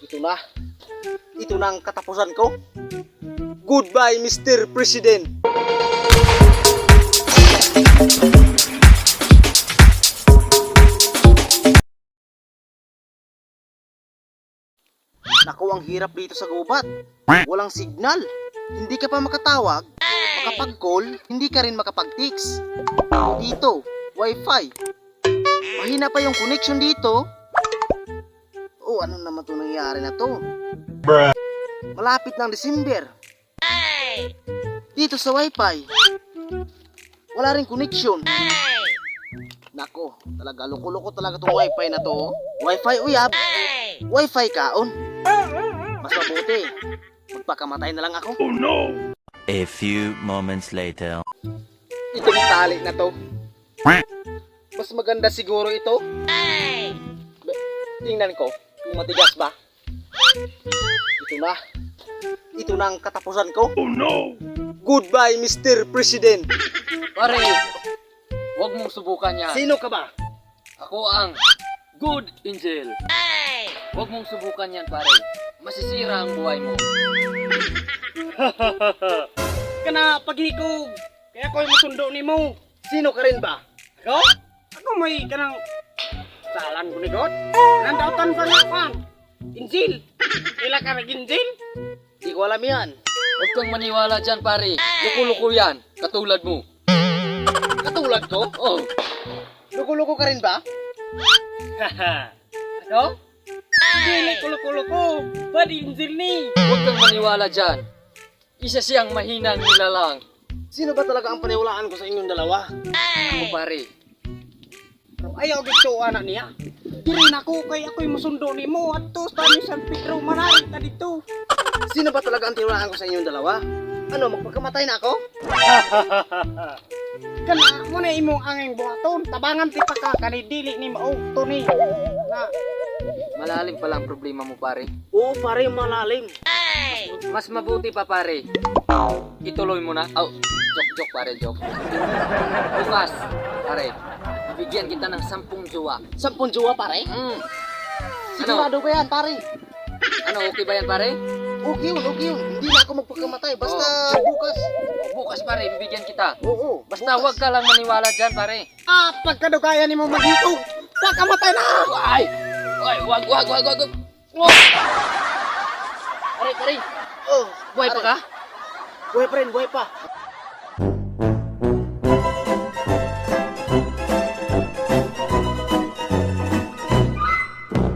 Ito na. Ito na ang katapusan ko. Goodbye, Mr. President. Naku, ang hirap dito sa gubat. Walang signal. Hindi ka pa makatawag, makapag-call, hindi ka rin makapag-text. Dito, wifi. Mahina pa yung connection dito. Oh, ano naman itong nangyari na to? Malapit ng December. Dito sa wifi, wala rin connection. Nako, talaga loko-loko talaga tong wifi na to, oh. Wifi uyab, wifi kaon. Mas mabuti, magpakamatay na lang ako. A few moments later. Itong tali na to. Mas maganda siguro ito. Tingnan ko kung matigas ba. Ito na. Ito na ang katapusan ko. Oh no! Goodbye, Mr. President. Pare, huwag mong subukan yan. Sino ka ba? Ako ang Good Angel. Huwag mong subukan yan, pare. Masisira ang buhay mo. Kana paghikog. Kaya ko'y musundo nimo. Sino ka rin ba? Ako? Ako may kanang salan ko ni God. Nandautan pa nga pan. Injil. Ila ka nag-injil? Di ko alam yan. Huwag kang maniwala dyan, pare. Luko-luko yan. Katulad mo. Katulad ko? Oh, Loko-loko ka rin ba? Ako? Dili kulo-kulo ko. Bad injil ni. Huwag kang maniwala dyan. Isa siyang mahinang nilalang. Sino ba talaga ang paniwalaan ko sa inyong dalawa? Ako, pare. Pero ayaw gito anak niya. Diri na ko kay ako'y musundo nimo adto sa ni San Pedro manari ta dito. Sino ba talaga ang tiwalaan ko sa inyong dalawa? Ano, magpakamatay na ako? Kana mo na imong anging buhaton. Tabangan ti pa ka kani dili ni mao to ni. Na Malalim pala ang problema mo, pare. Oo, pare, malalim. Mas mabuti pa, pare. Ituloy mo na. Oh, joke, joke, pare, joke. Bukas, pare, bibigyan kita ng 10 jowa. 10 jowa, pare? Mm. Sigurado ba yan, pare? Ano, okay ba yan, pare? Okay yun, okay yun. Hindi na ako magpakamatay. Basta bukas. Bukas, pare, bibigyan kita. Oo, Basta bukas. huwag ka lang maniwala dyan, pare. Ah, pagkadugaya nimo maghikog. Pakamatay na. Ay! Ay, wag, wag, wag, wag. Wag. Oh! Pare, pare, Oh, buhay pa ka? Buhay pa rin, buhay pa.